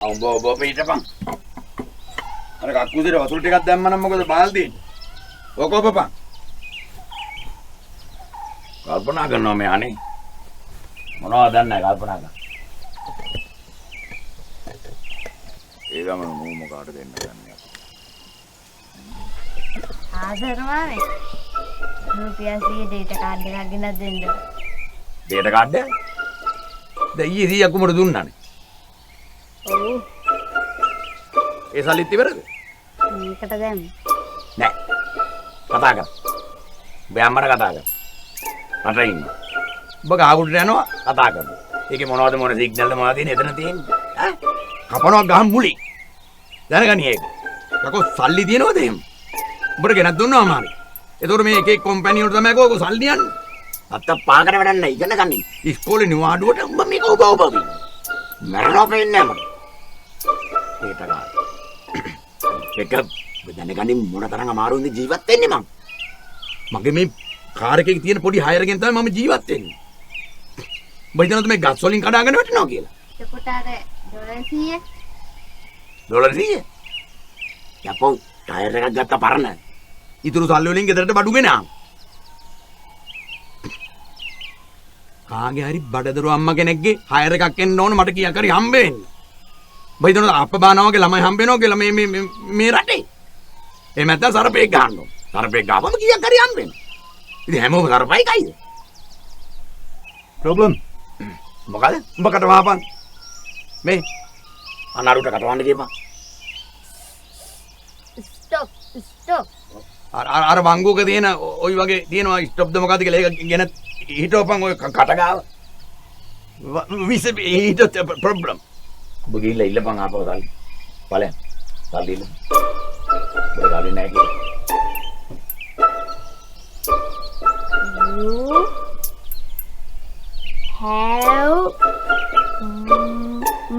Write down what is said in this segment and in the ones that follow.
උඹ ඔබ හිටපන්. අර කක්කුසෙට වතුර ටිකක් දැම්ම නම් මොකද බාල්දියෙන්? ඔක ඔබපන්. කල්පනා කරනවා මේ අනේ. මොනවද දන්නේ නැහැ කල්පනා කරා. ඒ ගමන මූ මොකාට දෙන්න ගන්නේ අපි. ආදරවා මේ. රුපියල් 100 ඩේටා කාඩ් එකක් ගෙනත් දෙන්න. ඩේටා කාඩ් එක? දැන් ඊයේ 100ක් උඹට දුන්නානේ. ඔව්. ඒ සල්ලිත් ඉවරද? මේකට දැම්ම. නෑ. කතා කර. උඹ අම්මට කතා කර. රට ඉන්න. උඹ ගාවුඩට යනවා කතා කරනවා. ඒකේ මොනවද මොන සිග්නල්ද මොනවද තියෙන්නේ එතන තියෙන්නේ. ඈ? කපනවා ගහ මුලින්. දැනගනි ඒක. යකෝ සල්ලි තියෙනවද එහෙම? උඹට ගෙනත් දුන්නා අමාරුයි. ඒතකොට මේ එක එක කම්පැනි වලට තමයි කෝ සල්ලි යන්නේ. අත්ත පාකට වැඩක් නැහැ ඉගෙන ගන්න. ඉස්කෝලේ නිවාඩුවට උඹ මේක ඔබ ඔබ වෙන්නේ. මරනවා පේන්නේ නැහැ මට. ඒක ගන්න. ඒක දැනගනින් මොන තරම් අමාරුද ජීවත් වෙන්නේ මං. මගේ මේ කාර් එකේ තියෙන පොඩි හයර් එකෙන් තමයි මම ජීවත් වෙන්නේ. උඹ හිතනවද මේ ගස් වලින් කඩාගෙන වැටෙනවා කියලා? එතකොට අර ඩොලර් 100 ඩොලර් 100? යපෝ ටයර් එකක් ගත්ත පරණ. ඉතුරු සල්ලි වලින් ගෙදරට බඩු ගෙනාවා. කාගේ හරි බඩදරු අම්මා කෙනෙක්ගේ හයර් එකක් එන්න ඕන මට කීයක් හරි හම්බ වෙන්න. උඹ හිතනවද අප්ප බානවා වගේ ළමයි හම්බ වෙනවා කියලා මේ මේ මේ රටේ? එහෙම නැත්නම් සරපේක් ගහන්න ඕන. සරපේක් ගාවම කීයක් හරි හම්බ වෙනවා. ඉතින් හැමෝම සරපයි කයිද? ප්‍රොබ්ලම් මොකද? උඹ කට වහපන්. මේ අනාරුට කටවන්න කියපන්. Stop stop. අර අර වංගුවක තියෙන ඔයි වගේ තියෙනවා ස්ටොප්ද මොකද්ද කියලා ඒක ගෙන හිටවපන් ඔය කට ගාව. විස හිට ප්‍රොබ්ලම්. ඔබ ගිහිල්ලා ඉල්ලපන් ආපහු සල්ලි. බලයන්. සල්ලි ඉල්ලපන්. ඔබ සල්ලි නැහැ කියලා. You have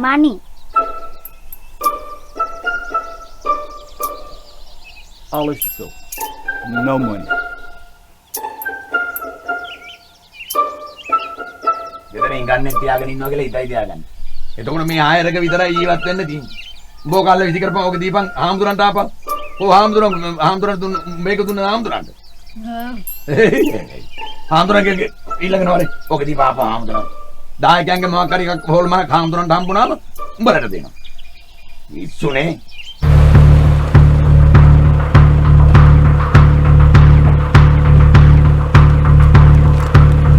money. Alles is zo. No money. ගෙදර ඉංගන්නේ තියාගෙන ඉන්නවා කියලා හිතයි තියාගන්න. එතකොට මේ ආයරක විතරයි ජීවත් වෙන්න තියෙන්නේ. උඹ ඔක අල්ල විසි කරපන් ඔක දීපන් හාමුදුරන්ට ආපන්. ඔව් හාමුදුරන් හාමුදුරන් දුන්න මේක දුන්න හාමුදුරන්ට. හාමුදුරන්ගේ ඊළඟ නෝනේ ඔක දීපන් ආපන් හාමුදුරන්. දායකයන්ගේ මොකක් හරි එකක් හොල්මනක් හාමුදුරන්ට හම්බුනාම උඹලට දෙනවා. මිස්සුනේ.